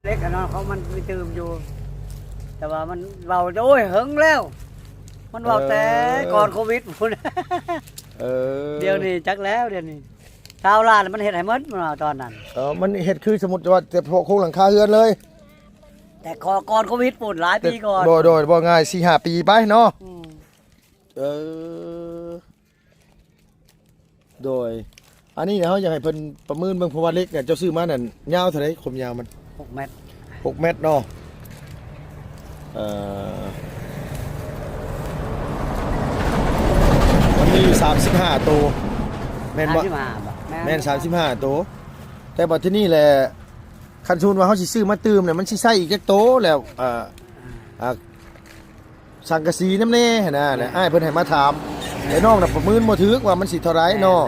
ເຫຼັກຫັ້ນເນາະ ຂອງມັນມີຕື່ມຢູ່ ແຕ່ວ່າມັນເວົ້າ ໂອ້ຍ ເຫິງແລ້ວ ມັນເວົ້າແຕ່ ເອີ ກ່ອນໂຄວິດພຸ້ນ ເອີ ດຽວນີ້ຈັກແລ້ວ ດຽວນີ້ຊາວລ້ານມັນເຮັດໃຫ້ໝົດ ມັນວ່າຕອນນັ້ນ ເອີ ມັນເຮັດຄືສົມມຸດວ່າແຕ່ພວກໂຄງຫຼັງຄາເຮືອນເລີຍ ແຕ່ກ່ອນ ກ່ອນໂຄວິດພຸ້ນ ຫຼາຍປີກ່ອນ ແຕ່ບໍ່ ໂດຍ ບໍ່ງ່າຍ ສີ່ຫ້າປີໄປເນາະ ອືມ ເອີ ໂດຍ ອັນນີ້ເຮົາຢາກໃຫ້ເພິ່ນປະເມີນເບິ່ງ ເພາະວ່າເຫຼັກເນຍ ເຈົ້າຊື້ມານັ້ນຍາວເທົ່າໃດ ຄວາມຍາວມັນ? ຫົກແມັດ ຫົກແມັດເນາະ ເອີ ມັນມີຢູ່ສາມສິບຫ້າໂຕ ແມ່ນບໍ່? ສາມສິບຫ້າບໍ່? ແມ່ນ ແມ່ນສາມສິບຫ້າໂຕ ແຕ່ບັດທີນີ້ແຫຼະ ຄັນສົມມຸດວ່າເຮົາຊິຊື້ມາຕື່ມເນຍ ມັນຊິໃຊ້ອີກຈັກໂຕແລ້ວ? ເອີ ອ່າ ອ່າ ສັງກະສີນຳແດ່ຫັ້ນນະ ແມ່ນ ແລະອ້າຍເພິ່ນໃຫ້ມາຖາມ ແຕ່ນ້ອງນະປະເມີນບໍ່ຖືກວ່າມັນຊິເທົ່າໃດເນາະ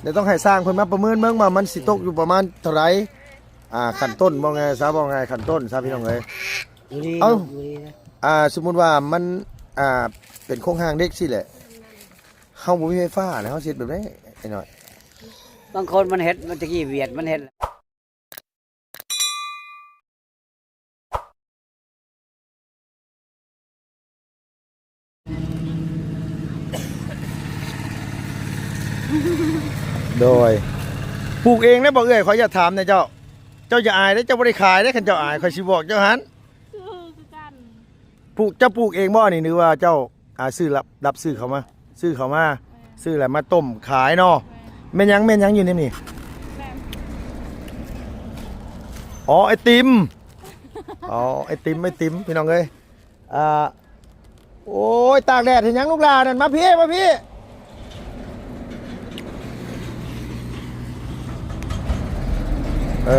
ແມ່ນ ແລະຕ້ອງໃຫ້ຊ່າງເພິ່ນມາປະເມີນເບິ່ງວ່າມັນຊິຕົກຢູ່ປະມານເທົ່າໃດ ອ່າ ຂັ້ນຕົ້ນວ່າງ່າຍຊະ ເວົ້າງ່າຍຂັ້ນຕົ້ນຊະ ພີ່ນ້ອງເອີຍ ຢູ່ດີ ເອົ້າ ຢູ່ດີນະ ອ່າ ສົມມຸດວ່າມັນ ອ່າ ເປັນໂຄງຮ່າງເຫຼັກຊີ້ແຫຼະ ເຮົາບໍ່ມີໄຟຟ້າແລ້ວ ເຮົາຊິເຮັດແບບໃດ ໄອ້ນ້ອຍ? ບາງຄົນມັນເຮັດ ມັນຕະກີ້ຫວຽດມັນເຮັດ ໂດຍ ປູກເອງໄດ້ບໍ່ເອື້ອຍ? ຂ້ອຍຢາກຖາມແດ່ເຈົ້າ ເຈົ້າຢ່າອາຍເດີ ເຈົ້າບໍ່ໄດ້ຂາຍເດ້ ຄັນເຈົ້າອາຍ ຂ້ອຍຊິບອກເຈົ້າຫັ້ນ ຄື ຄືກັນ ປູກ ເຈົ້າປູກເອງບໍ່ນີ້ ຫຼືວ່າເຈົ້າ ອ່າ ຊື້ ຮັບ ຮັບຊື້ເຂົ້າມາ? ຊື້ເຂົ້າມາ ແມ່ນ ຊື້ແລ້ວມາຕົ້ມຂາຍເນາະ ແມ່ນ ແມ່ນຫຍັງ ແມ່ນຫຍັງຢູ່ໃນນີ້? ແມ່ນ ອໍ ໄອຕິມ ອໍ ໄອຕິມ ໄອຕິມ ພີ່ນ້ອງເອີຍ ອ່າ ໂອ້ຍ ຕາກແດດເຮັດຫຍັງລູກຫຼານນັ້ນ ມາພີ້ ມາພີ້ ເອີ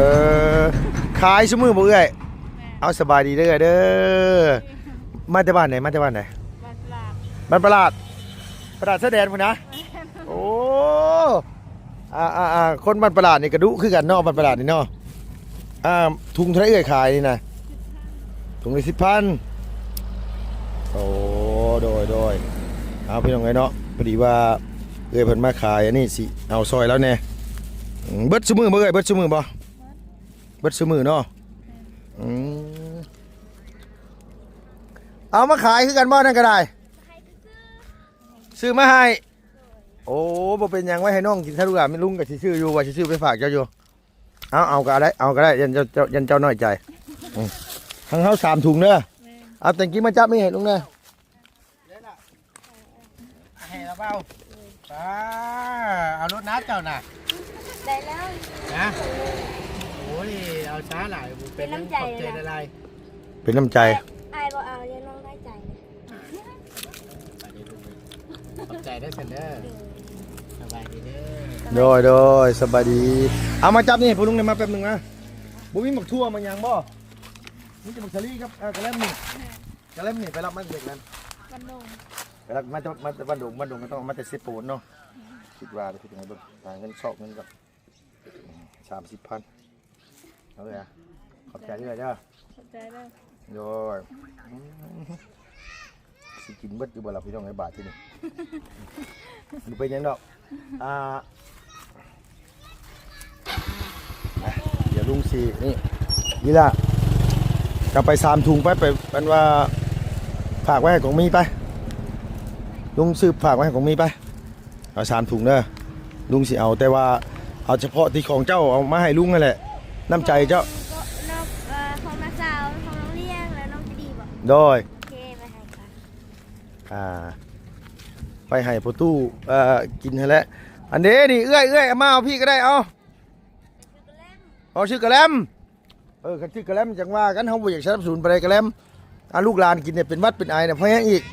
ຂາຍຊຸມື້ບໍ່ເອື້ອຍ? ແມ່ນ ເອົາ ສະບາຍດີເດີເອື້ອຍເດີ ມາແຕ່ບ້ານໃດ? ມາແຕ່ບ້ານໃດ? ບ້ານປະຫຼາດ ບ້ານປະຫຼາດ ປະຫຼາດຊາຍແດນພຸ້ນນະ ແມ່ນ ໂອ້ ອ່າໆໆ ຄົນບ້ານປະຫຼາດນີ້ກະດຸຄືກັນເນາະ ບ້ານປະຫຼາດນີ້ເນາະ ອ່າ ຖົງເທົ່າໃດເອື້ອຍຂາຍນີ້ນະ? ຖົງລະສິບພັນ ໂອ້ ໂດຍໆ ເອົາ ພີ່ນ້ອງເອີຍເນາະ ພໍດີວ່າເອື້ອຍເພິ່ນມາຂາຍ ອັນນີ້ຊິເອົາຊ່ອຍລາວແດ່ ອືມ ເບິດຊຸມື້ບໍ່ເອື້ອຍ? ເບິດຊຸມື້ບໍ່? ເບິດຊຸມື້ເນາະ ອືມ ເອົາມາຂາຍຄືກັນບໍ່? ນັ້ນກະໄດ້ ຊື້ມາໃຫ້ ໂອ້ ບໍ່ເປັນຫຍັງ ໄວ້ໃຫ້ນ້ອງກິນຊະລູກຫຼານ ລຸງກະຊິຊື້ຢູ່ ວ່າຊິຊື້ໄປຝາກເຈົ້າຢູ່ ເອົາ ເອົາກະໄດ້ ເອົາກະໄດ້ ຢ້ານເຈົ້າ ຢ້ານເຈົ້ານ້ອຍໃຈ ອືມ ທາງເຮົາສາມຖົງເດີ ແມ່ນ ເອົາແຕງກິ້ງມາຈັບນີ້ໃຫ້ລຸງແດ່ ໃຫ້ລະເບົາ ປ້າ ເອົາໂລດນະເຈົ້ານະ ໄດ້ແລ້ວ ນະ ໂອ້ຍ ເອົາຊ້າຫຼາຍ ເປັນນ້ຳໃຈ ຂອບໃຈຫຼາຍໆ ເປັນນ້ຳໃຈ ອ້າຍບໍ່ເອົາ ຢ້ານນ້ອງນ້ອຍໃຈ ຂອບໃຈເດີ ເຊີນເດີ ສະບາຍດີເດີ ໂດຍ ໂດຍ ສະບາຍດີ ເອົາມາຈັບນີ້ ພໍ່ລຸງໄດ້ມາແປັບໜຶ່ງນະ ບໍ່ມີໝາກຖົ່ວໝາກຫຍັງບໍ່? ມີແຕ່ໝາກສາລີກັບ ເອີ ກະແລັມນີ້ ກະແລັມນີ້ໄປຮັບມາຈາກໃສ? ບ້ານດົງ ໄປຮັບມາຈາກ ມາແຕ່ບ້ານດົງ ບ້ານດົງກະຕ້ອງເອົາມາແຕ່ເຊໂປນເນາະ ຄິດວ່າເດີ ເຮັດຈັ່ງໃດເບິ່ງ ຫາເງິນຊອກເງິນກ່ອນ ສາມສິບພັນ ເອົາເລີຍ ຂອບໃຈເດີ້ ຂອບໃຈເດີ້ ໂດຍ ອືມ ຊິກິນເບິດຢູ່ບໍ່ລະພີ່ນ້ອງເອີຍ ບາດທີນີ້ ບໍ່ເປັນຫຍັງດອກ ອ່າ ດຽວລຸງຊິ ນີ້ ອີ່ຫຼ້າ ເອົາໄປສາມຖົງໄປ ໄປ ອັນວ່າ ຝາກໄວ້ໃຫ້ກອງມີໄປ ລຸງຊື້ຝາກໄວ້ໃຫ້ກອງມີໄປ ເອົາສາມຖົງເດີ ລຸງຊິເອົາ ແຕ່ວ່າເອົາສະເພາະທີ່ຂອງເຈົ້າ ເອົາມາໃຫ້ລຸງຫັ້ນແຫຼະ ນ້ຳໃຈເຈົ້າ ຂອງ ຂອງນ້ອງ ເອີ ຂອງນ້າສາວ ຂອງນ້ອງລ້ຽງ ແລະ ນ້ອງຈະດີບໍ່? ໂດຍ ໂອເຄ ໄປໃຫ້ກັນ ອ່າ ໄປໃຫ້ພໍ່ຕູ້ ເອີ ກິນຫັ້ນແຫຼະ ອັນເດນີ້ ເອື້ອຍ ເອື້ອຍ ເອົາມາເອົາພີ້ກະໄດ້ ເອົາ ເອົາ ຊື້ກະແລັມ ເອີ ຄັນຊື້ກະແລັມຈັ່ງວ່າກັນ ເຮົາບໍ່ຢາກສະໜັບສະໜູນປານໃດກະແລັມ ອ່າ ລູກຫຼານກິນນີ້ເປັນຫວັດເປັນໄອນະ ເພາະຫຍັງອີກ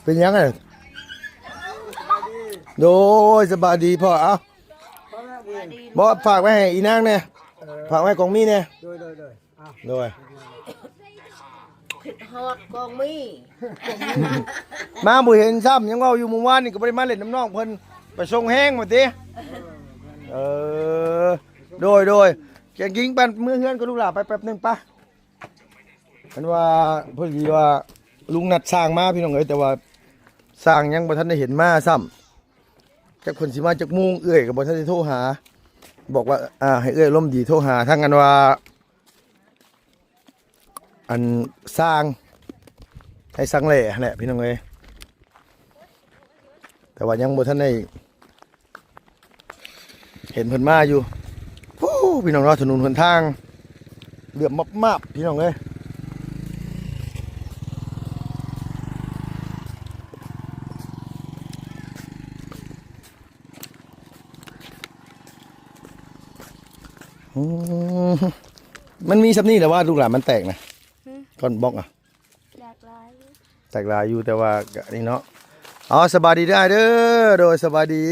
ເປັນຫຍັງຫັ້ນ? ໂດຍ ສະບາຍດີພໍ່ ເອົາ ບໍ່ ຝາກໄວ້ໃຫ້ອີນາງແດ່ ເອີ ຝາກໄວ້ກອງມີແດ່ ໂດຍ ໂດຍ ໂດຍ ອ້າວ ໂດຍ ຄິດຮອດກອງມີ ມາບໍ່ເຫັນຊ້ຳ ຍັງເວົ້າຢູ່ມື້ວານນີ້ກະບໍ່ໄດ້ມາຫຼິ້ນນຳນ້ອງເພິ່ນ ໄປສົ່ງແຮງວ່າຕິ ເອີ ເອີ ໂດຍ ໂດຍ ແກງກິງ ໄປເມືອເຮືອນກັບລູກຫຼ້າໄປແປັບໜຶ່ງປະ ເພິ່ນວ່າ ເພິ່ນຊິວ່າລຸງນັດຊ່າງມາພີ່ນ້ອງເອີຍ ແຕ່ວ່າຊ່າງຍັງບໍ່ທັນໄດ້ເຫັນມາຊ້ຳ จักเพิ่นสิมาจักโมง เอื้อยก็บ่ทันได้โทรหา บอกว่า อ่า ให้เอื้อยอารมณ์ดีโทรหาทางอันว่า อันช่าง ให้ช่างแหล่หั้นแหละพี่น้องเอ้ย แต่ว่ายังบ่ทันได้ เห็นเพิ่นมาอยู่ โอ้ พี่น้องเนาะ ถนนหนทางเหลื่อมมาบๆ พี่น้องเอ้ย อืม มันมีส่ำนี้แหละว่าลูกหลานมันแตกนะ หือ ก้อนบล็อกอะ แตกหลายอยู่ แตกหลายอยู่ แต่ว่าก็นี่เนาะ เอา สบายดีเด้ออ้ายเด้อ โดย สบายดี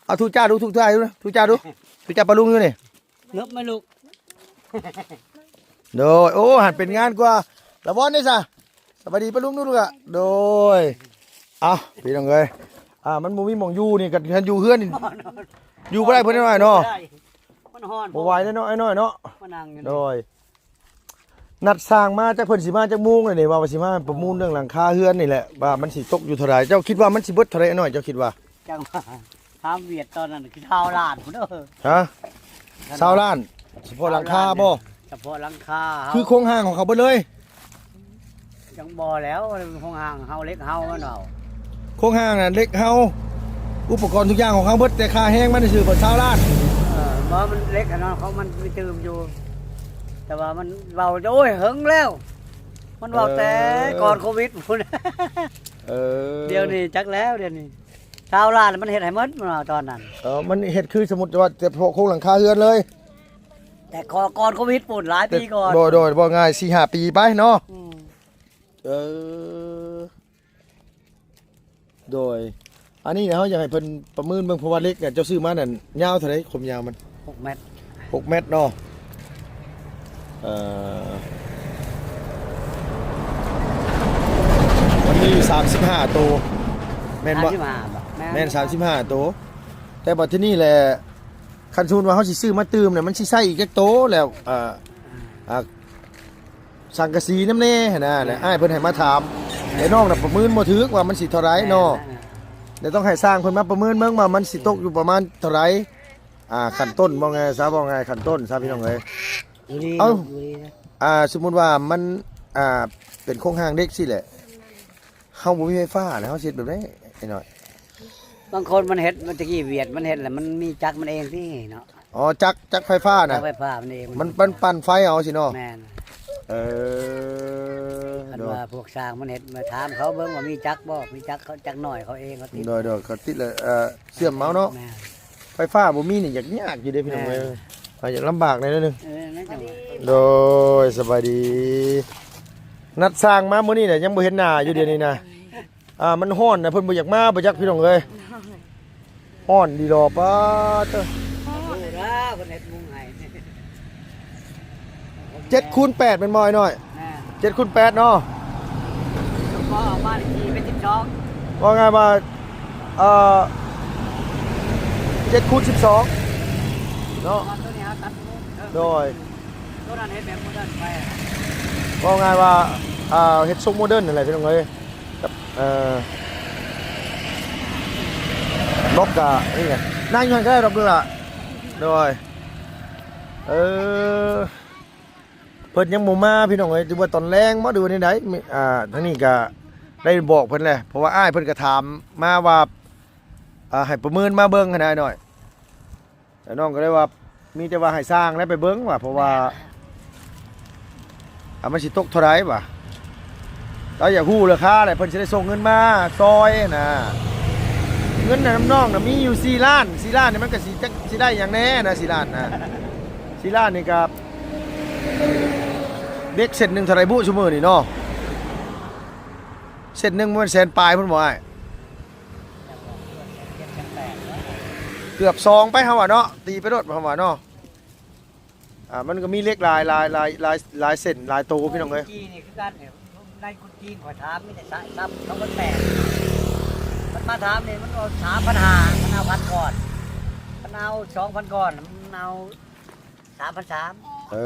เอา ทูตจ้าดู ทูตจ้าดู ทูตจ้าดู ทูตจ้าปะลุงอยู่นี่ เนิบไหมลูก โดย โอ้ หันเป็นงานกว่า ละวอนเด้ซะ สบายดีปะลุงดูลูกอะ โดย เอา พี่น้องเอ้ย อ่า มันบ่มีหม่องอยู่นี่ ก็อยู่เฮือนนี่ อยู่บ่ได้เพิ่นน้อยเนาะ บ่ได้ มันฮ้อน บ่ไหวแล้วเนาะ อ้ายน้อยเนาะ มานั่งอยู่นี่ โดย นัดช่างมา จักเพิ่นสิมาจักโมงเลยนี่ ว่า ว่าสิมาประมูลเรื่องหลังคาเฮือนนี่แหละ ว่ามันสิตกอยู่เท่าใด เจ้าคิดว่ามันสิเบิดเท่าใด อ้ายน้อย เจ้าคิดว่า จังว่าถามเวียดตอนนั้นคือซาวล้านพุ้นเด้อ ฮะ ซาวล้าน เฉพาะหลังคาบ่ เฉพาะหลังคาเฮา คือโครงร่างของเขาเบิดเลย ยังบ่แล้ว โครงร่างเฮา เหล็กเฮามันเอา โครงร่างน่ะเหล็กเฮา อุปกรณ์ทุกอย่างของเขาเบิด แต่ค่าแรงมันซื่อๆ เบิดซาวล้าน เออ บ่ มันเหล็กอันนั้นของมันมีตื่มอยู่ แต่ว่ามันเว้า โอ้ย เหิงแล้ว มันเว้าแต่ เออ ก่อนโควิดพุ้น เออ เดี๋ยวนี้จักแล้ว เดี๋ยวนี้ ซาวล้านมันเฮ็ดให้หมด มันว่าตอนนั้น เออ มันเฮ็ดคือสมมุติว่าแต่พวกโครงหลังคาเฮือนเลย แต่ก่อน ก่อนโควิดพุ้น หลายปีก่อน โดย โดย เว้าง่าย สี่ห้า ปีไปเนาะ อืม เออ โดย อันนี้เฮาอยากให้เพิ่นประเมินเบิ่ง เพราะว่าเหล็กเนี่ยเจ้าซื้อมานั่นยาวเท่าใด ความยาวมัน หกเมตร หกเมตรเนาะ เอ่อ มันมีอยู่สามสิบห้าโต แม่นบ่ สามสิบห้าบ่ แม่น แม่น สามสิบห้าโต แต่บัดทีนี้แหละ คันสมมุติว่าเฮาสิซื้อมาตื่มเนี่ย มันสิใช้อีกจักโตแล้ว เอ่อ อ่า สังกะสีนำแหน่หั้นนะ แหละ อ้ายเพิ่นให้มาถาม แต่น้องน่ะประเมินบ่ถูกว่ามันสิเท่าใดเนาะ แม่นๆ เดี๋ยวต้องให้ช่างเพิ่นมาประเมินเบิ่งว่ามันสิตกอยู่ประมาณเท่าใด อ่า ขั้นต้น เว้าง่ายซะ เว้าง่ายขั้นต้นซะ พี่น้องเอ้ย อยู่ดี เอ้า อยู่ดีนะ อ่า สมมุติว่ามัน อ่า เป็นโครงร่างเหล็กซี้แหละ เฮาบ่มีไฟฟ้านะ เฮาสิเฮ็ดแบบใด อ้ายน้อย บางคนมันเฮ็ด มันตะกี้เวียดมันเฮ็ดแล้ว มันมีจักรมันเองติเนาะ อ๋อ จักร จักรไฟฟ้านะ จักรไฟฟ้ามันเอง มัน มันปั่นไฟเอาซี้เนาะ แม่น เออ คันว่าพวกช่างมันเฮ็ด มาถามเขาเบิ่งว่ามีจักรบ่ มีจักรเขา จักรน้อยเขาเองเขาติด โดย โดย เขาติดแล้ว เอ่อ เชื่อมเอาเนาะ แม่น ไฟฟ้าบ่มีนี่ยาก ยากอยู่เด้พี่น้องเอ้ย แม่น อาจจะลำบากหน่อยนึง เออ นั่นจังหวะ โดย สบายดี นัดช่างมามื้อนี้น่ะ ยังบ่เห็นหน้าอยู่เดี๋ยวนี้นะ อ่า มันร้อนนะ เพิ่นบ่อยากมาบ่จักพี่น้องเอ้ย ร้อนดีดอก ป๊าดเต๊อะ โอ้โห เพิ่นเฮ็ดมุงให้ เจ็ดคูณแปดแม่นบ่ อ้ายน้อย แม่น เจ็ดคูณแปดเนาะ ก็เอาบ้านเลขที่เป็นสิบสอง ว่าไงว่า เอ่อ เจ็ดคูณสิบสองเนาะ ตัวนี้เฮาตัดมุง เออ โดย ตัวนั้นเฮ็ดแบบโมเดิร์นไป ว่าไงว่า อ่า เฮ็ดทรงโมเดิร์นนั่นแหละพี่น้องเอ้ย กับ เอ่อ บล็อกกะนี่ไง นั่งอยู่หั่นก็ได้ดอกเด้อล่ะ โดย เออ เพิ่นยังบ่มาพี่น้องเอ้ย หรือว่าตอนแลงบ่ หรือว่าแนวใด อ่า ทางนี้ก็ได้บอกเพิ่นแหละ เพราะว่าอ้ายเพิ่นก็ถามมาว่า อ่า ให้ประเมินมาเบิ่งหั่นน่ะน้อย แล้วน้องก็เลยว่า มีแต่ว่าให้ช่างแล้วไปเบิ่งว่า เพราะว่า อ่า มันสิตกเท่าใดวะ เราอยากฮู้ราคาแหละ เพิ่นสิได้ส่งเงินมาซอยนะ เงินน่ะนำน้องน่ะมีอยู่สี่ล้าน สี่ล้านนี่มันก็สิจักสิได้หยังแหน่นะ สี่ล้านนะ สี่ล้านนี่ก็ เด็กเส้นหนึ่งเท่าใดบุซุมื้อนี่เนาะ เส้นหนึ่งมันแสนปลายพุ้นบ่อ้าย เกือบสองไปเฮาว่าเนาะ ตีไปโลดเฮาว่าเนาะ อ่า มันก็มีเหล็กหลาย หลาย หลาย หลาย หลายเส้น หลายโตพี่น้องเอ้ย จีนนี่คือกันเนี่ย ในคนจีนข้อยถามมีแต่สาม สาม สองพันแปด มันมาถามนี่มันเอาสามพันห้า มันเอาพันก่อน มันเอาสองพันก่อน มันเอาสามพันสาม เอ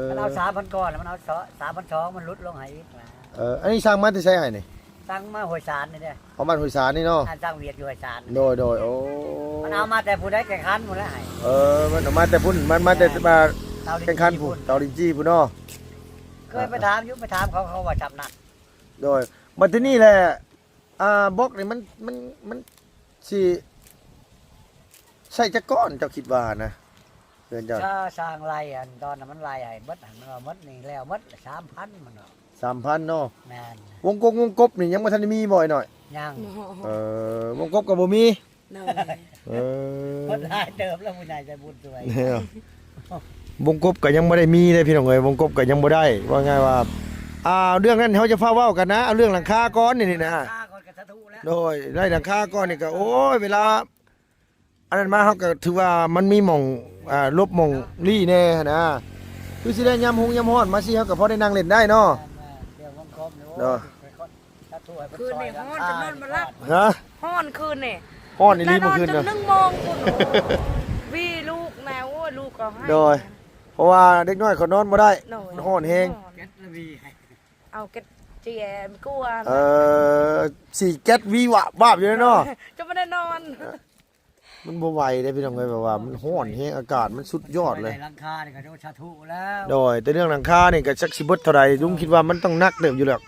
อ มันเอาสามพันก่อน มันเอาสอง สามพันสอง มันลดลงให้อีกนะ เออ อันนี้ช่างมาแต่ไสอ้ายนี่ ສັ່ງມາຫ້ວຍສານນີ້ເດ້. ເອົາມາຫ້ວຍສານນີ້ເນາະ. ອັນສັ່ງຫວຽດຢູ່ຫ້ວຍສານ. ໂດຍ ໂດຍ ໂອ້ ມັນເອົາມາແຕ່ຜູ້ໃດແກ່ງຂັນພຸ້ນແຫຼະໃຫ້. ເອີ ມັນເອົາມາແຕ່ພຸ້ນ ມັນມາແຕ່ ແມ່ນ ບ້ານ ເຕົາລິນ ແກ່ງຂັນພຸ້ນ ເຕົາລິນຈີ່ພຸ້ນເນາະ. ເຄີຍໄປຖາມຢູ່ ໄປຖາມເຂົາ ເຂົາວ່າຊ່ຳນັ້ນ. ໂດຍ ບັດທີນີ້ແຫຼະ ອ່າ ບລັອກນີ້ມັນ ມັນ ມັນຊິໃຊ້ຈັກກ້ອນ ເຈົ້າຄິດວ່ານະ ເຮືອນເຈົ້າ? ຊ່າງໄລ່ ອັນຕອນນັ້ນມັນໄລ່ໃຫ້ເບິດຫັ້ນ ມັນວ່າໝົດນີ້ແລ້ວໝົດ ສາມພັນ ມັນວ່າ. ສາມພັນເນາະ. ແມ່ນ. ວົງກົບ ວົງກົບນີ້ຍັງບໍ່ທັນໄດ້ມີບໍ່ ອ້າຍນ້ອຍ? ຍັງ. ເອີ ວົງກົບກໍບໍ່ມີ. ໂດຍ. ເອີ ເພິ່ນຫຼາຍເຕີບແລ້ວ ຜູ້ໃຫຍ່ໃຈບຸນຊ່ວຍ. ວົງກົບກໍຍັງບໍ່ໄດ້ມີເດ້ພີ່ນ້ອງເອີຍ ວົງກົບກໍຍັງບໍ່ໄດ້. ເວົ້າງ່າຍວ່າ ອ່າ ເລື່ອງນັ້ນເຮົາຈະຟ້າວເວົ້າກັນນະ ເອົາເລື່ອງຫຼັງຄາກ່ອນນີ້ນະ. ຫຼັງຄາກ່ອນກໍສາທຸແລ້ວ. ໂດຍ ໄດ້ຫຼັງຄາກ່ອນນີ້ກໍ ໂອ້ຍ ເວລາ ອັນນັ້ນມາເຮົາກໍຖືວ່າມັນມີໝ່ອງ ອ່າ ຫຼົບໝ່ອງລີ້ແດ່ຫັ້ນນະ ຄືຊິໄດ້ຍາມຮຸງຍາມຮ້ອນມາຊິ ເຮົາກໍພໍໄດ້ນັ່ງຫຼິ້ນໄດ້ເນາະ. ແມ່ນໆ ດຽວມັນຄອບຢູ່. ໂດຍ ໂອ້ຍ ຄືນນີ້ຮ້ອນຈົນນອນບໍ່ຫຼັບ. ຮະ? ຮ້ອນຄືນນີ້. ຮ້ອນອີ່ຫຼີມື້ຄືນນະ. ນອນຈົນໜຶ່ງໂມງພຸ້ນ. ໂອ້ຍ ວີລູກນະ ໂອ້ຍ ລູກກໍໄຫ້. ໂດຍ ເພາະວ່າເດັກນ້ອຍເຂົານອນບໍ່ໄດ້. ໂດຍ ມັນຮ້ອນແຮງ. ເອົາແກັດຈີແອມກົວ. ເອີ ສີແກັດວີວາບວາບຢູ່ເນາະ. ຈະບໍ່ໄດ້ນອນ. ມັນບໍ່ໄຫວເດ້ພີ່ນ້ອງເອີຍ ແບບວ່າມັນຮ້ອນແຮງ ອາກາດມັນສຸດຍອດເລີຍ. ໄດ້ຫຼັງຄານີ້ກໍສາທຸແລ້ວ. ໂດຍ ແຕ່ເລື່ອງຫຼັງຄານີ້ກໍຈັກຊິເບິດເທົ່າໃດ ລຸງຄິດວ່າມັນຕ້ອງໜັກເຕີບຢູ່ແລ້ວ.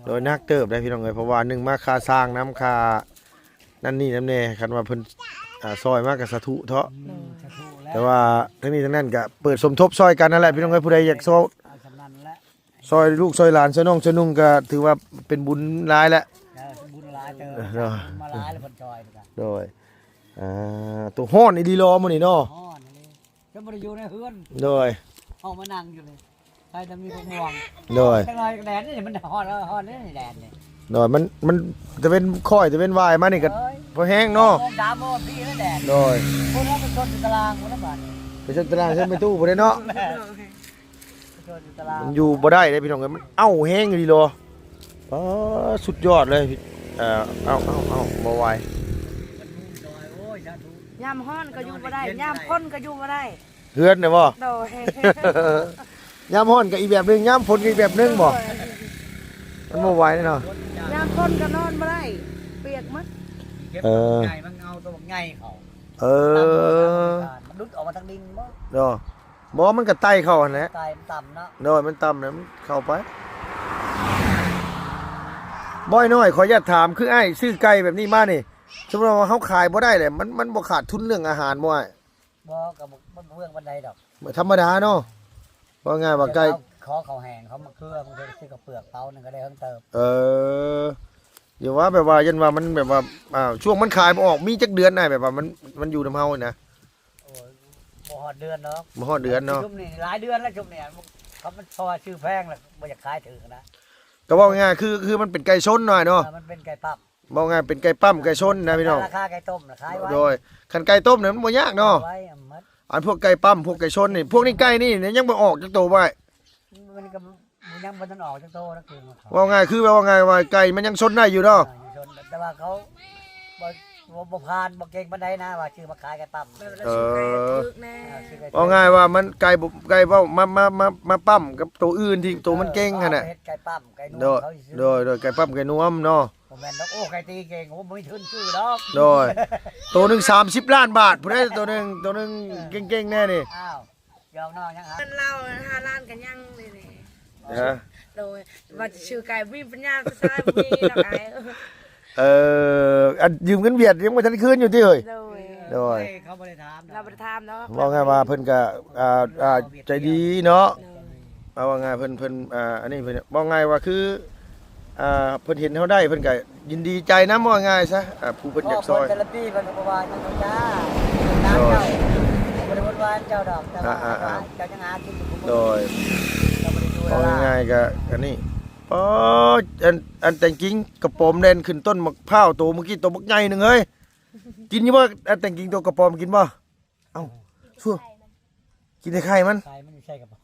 ເອີ ໂດຍ ໜັກເຕີບໄດ໋ພີ່ນ້ອງເອີຍ ເພາະວ່າໜຶ່ງມາຄ່າສ້າງນຳ ຄ່ານັ້ນນີ້ນຳແດ່ ຄັນວ່າເພິ່ນ ອ່າ ຊ່ອຍມາກໍສາທຸເທາະ. ອືມ ສາທຸແລ້ວ. ແຕ່ວ່າທັງນີ້ທັງນັ້ນກໍເປີດສົມທົບຊ່ອຍກັນນັ້ນແຫຼະພີ່ນ້ອງເອີຍ ຜູ້ໃດຢາກຊ່ອຍ ເອົາສ່ຳນັ້ນແຫຼະ. ຊ່ອຍລູກຊ່ອຍຫຼານ ຊ່ອຍນ້ອງຊ່ອຍນຸ່ງ ກໍຖືວ່າເປັນບຸນຫຼາຍແຫຼະ. ເອີ ເປັນບຸນຫຼາຍເຕີບ. ເອີ ມາຫຼາຍແລ້ວເພິ່ນຊ່ອຍ. ໂດຍ ອ່າ ໂຕຮ້ອນອີ່ຫຼີຫຼໍມື້ນີ້ເນາະ. ຮ້ອນອີ່ຫຼີ ຈະບໍ່ໄດ້ຢູ່ໃນເຮືອນ. ໂດຍ ເອົາມານັ່ງຢູ່ນີ້ ໃສ່ແຕ່ມີພວກມ່ວງ. ໂດຍ ຈັກໜ້ອຍແດດນີ້ມັນຮ້ອນ ຮ້ອນນີ້ແດດນີ້. ໂດຍ ມັນ ມັນຕາເວັນຄ້ອຍ ຕາເວັນວາຍມານີ້ກໍ ໂອ້ຍ ພໍແຮງເນາະ. ສອງໂມງ ສາມໂມງ ພີ້ແລ້ວແດດ. ໂດຍ ພຸ້ນເຮົາໄປຊົນຢູ່ຕາລາງພຸ້ນນະບາດນີ້. ໄປຊົນຕາລາງ ຊົນໄປຕູ້ພຸ້ນເດ້ເນາະ. ໂດຍ ມັນຢູ່ບໍ່ໄດ້ເດ້ພີ່ນ້ອງເອີຍ ມັນເອົ້າແຮງອີ່ຫຼີຫຼໍ. ປາ ສຸດຍອດເລີຍ. ເອີ ເອົ້າ ເອົ້າ ເອົ້າ ບໍ່ໄຫວ. ຍາມຮ້ອນກໍຢູ່ບໍ່ໄດ້ ຍາມຝົນກໍຢູ່ບໍ່ໄດ້. ເຮືອນນະບໍ່? ໂດຍ ຍາມຮ້ອນກໍອີກແບບໜຶ່ງ ຍາມຝົນກໍອີກແບບໜຶ່ງບໍ່? ໂດຍ ມັນບໍ່ໄຫວເນາະ. ຍາມຝົນກໍນອນບໍ່ໄດ້ ປຽກໝົດ. ເອີ ໃຫຍ່ ມັນເອົາຕົວບັກໃຫຍ່ເຂົ້າ. ເອີ ມັນຫຼຸດອອກມາທາງດິນບໍ່? ເນາະ. ບໍ່ ມັນກໍໄຕ່ເຂົ້າຫັ້ນແຫຼະ. ໄຕ່ມັນຕ່ຳເນາະ. ໂດຍ ມັນຕ່ຳນະ ມັນເຂົ້າໄປ. ບ່າວນ້ອຍ ຂໍຢາກຖາມ ຄືອ້າຍຊື້ໄກ່ແບບນີ້ມານີ້ ສົມມຸດວ່າເຮົາຂາຍບໍ່ໄດ້ແຫຼະ ມັນ ມັນບໍ່ຂາດທຶນເລື່ອງອາຫານບໍ່ອ້າຍ? ບໍ່ ກໍບໍ່ ບໍ່ເບື້ອງປານໃດດອກ. ທຳມະດາເນາະ. ເວົ້າງ່າຍວ່າໄກ່ ເຂົາຂໍເຂົ້າແຫ້ງ ເຂົາມາເຄືອ ບາງເທື່ອຊື້ເຂົ້າເປືອກເປົາໜຶ່ງກໍໄດ້ເຖິງເຕີບ. ເອີ ຢ່າວ່າແບບວ່າ ຢ້ານວ່າມັນແບບວ່າ ອ່າ ຊ່ວງມັນຂາຍບໍ່ອອກ ມີຈັກເດືອນນະ ແບບວ່າມັນ ມັນຢູ່ນຳເຮົານີ້ນະ? ໂອ້ຍ ບໍ່ຮອດເດືອນດອກ. ບໍ່ຮອດເດືອນເນາະ. ຊຸມນີ້ຫຼາຍເດືອນແລ້ວ ຊຸມນີ້ ຄັນມັນ ເພາະວ່າຊື້ແພງແລ້ວບໍ່ຢາກຂາຍຖືກນະ. ກໍເວົ້າງ່າຍໆ ຄື ຄືມັນເປັນໄກ່ຊົນໜ້ອຍເນາະ. ເອີ ມັນເປັນໄກ່ປ້ຳ. ເວົ້າງ່າຍເປັນໄກ່ປ້ຳໄກ່ຊົນນະພີ່ນ້ອງ. ລາຄາໄກ່ຕົ້ມນະຂາຍໄວ. ໂດຍ ຄັນໄກ່ຕົ້ມນີ້ມັນບໍ່ຍາກເນາະ. ໄວ ອັນພວກໄກ່ປ້ຳ ພວກໄກ່ຊົນນີ້ ພວກນີ້ໄກ່ນີ້ຍັງບໍ່ອອກຈັກໂຕບໍ່ອ້າຍ? ມັນກໍ ມັນຍັງບໍ່ທັນອອກຈັກໂຕນະ. ເວົ້າງ່າຍ ຄືແບບວ່າງ່າຍວ່າໄກ່ມັນຍັງຊົນໄດ້ຢູ່ເນາະ. ເອີ ຍັງຊົນ ແຕ່ວ່າເຂົາບໍ່ ບໍ່ ບໍ່ຜ່ານ ບໍ່ເກັ່ງປານໃດນະ ວ່າຊື້ມາຂາຍໄກ່ປ້ຳ. ເອີ ເວົ້າງ່າຍວ່າມັນໄກ່ບໍ່ ໄກ່ເວົ້າ ມາ ມາ ມາ ມາປ້ຳກັບໂຕອື່ນທີ່ໂຕມັນເກັ່ງຫັ້ນນະ. ເຮັດໄກ່ປ້ຳໄກ່ນວມເຂົາຊື່. ໂດຍ ໂດຍ ໄກ່ປ້ຳໄກ່ນວມເນາະ. ບໍ່ແມ່ນດອກ. ໂອ້ ໄກ່ຕີເກັ່ງ ໂອ້ ບໍ່ມີທຶນຊື້ດອກ. ໂດຍ ໂຕໜຶ່ງສາມສິບລ້ານບາດພຸ້ນເດ້ ໂຕໜຶ່ງ ໂຕໜຶ່ງເກັ່ງໆແນ່ນີ້. ອ້າວ ຢອກນ້ອງຍັງຫາ ເງິນລາວຫ້າລ້ານກໍຍັງເລີຍນີ້. ຮະ? ໂດຍ ວ່າຈະຊື້ໄກ່ ບໍ່ມີປັນຍາ ຜູ້ຊາຍບໍ່ມີດອກອ້າຍ. ເອີ ອັນຢືມເງິນຫວຽດຍັງບໍ່ທັນຄືນຢູ່ຕິເອີຍ? ໂດຍ ໂດຍ ເຂົາບໍ່ໄດ້ຖາມ ລາວບໍ່ໄດ້ຖາມເນາະ. ເວົ້າງ່າຍວ່າເພິ່ນກໍ ອ່າ ອ່າ ໃຈດີເນາະ. ໂດຍ ເອົາວ່າງ່າຍເພິ່ນ ເພິ່ນ ອ່າ ອັນນີ້ເພິ່ນ ເວົ້າງ່າຍວ່າຄື ອ່າ ເພິ່ນເຫັນເຮົາໄດ້ ເພິ່ນກໍຍິນດີໃຈນຳ ເວົ້າງ່າຍຊະ ອ່າ ຜູ້ເພິ່ນຢາກຊ່ອຍ. ໂອ້ ເພິ່ນແຕ່ລະປີເພິ່ນກໍບໍ່ວ່າຫຍັງດອກຈ້າ. ໂດຍ ເຈົ້າ ບໍ່ໄດ້ວຸ້ນວາຍເຈົ້າດອກ ແຕ່ວ່າ ອ່າ ເຈົ້າຍັງຫາກິນຢູ່. ໂດຍ ເຈົ້າບໍ່ໄດ້ຢູ່. ເວົ້າງ່າຍໆກໍອັນນີ້ ປາ ອັນ ອັນແຕ່ງກິ່ງກະປອມແລ່ນຂຶ້ນຕົ້ນໝາກພ້າວ ໂຕເມື່ອກີ້ໂຕບັກໃຫຍ່ໜຶ່ງເຮີ້ຍ. ກິນຢູ່ບໍ່ ອັນແຕ່ງກິ່ງໂຕກະປອມ ກິນບໍ່? ເອົ້າ ຊົ່ວ ກິນແຕ່ໄຂ່ມັນ. ໄຂ່ມັນຢູ່ໃສ່ກະປອມ.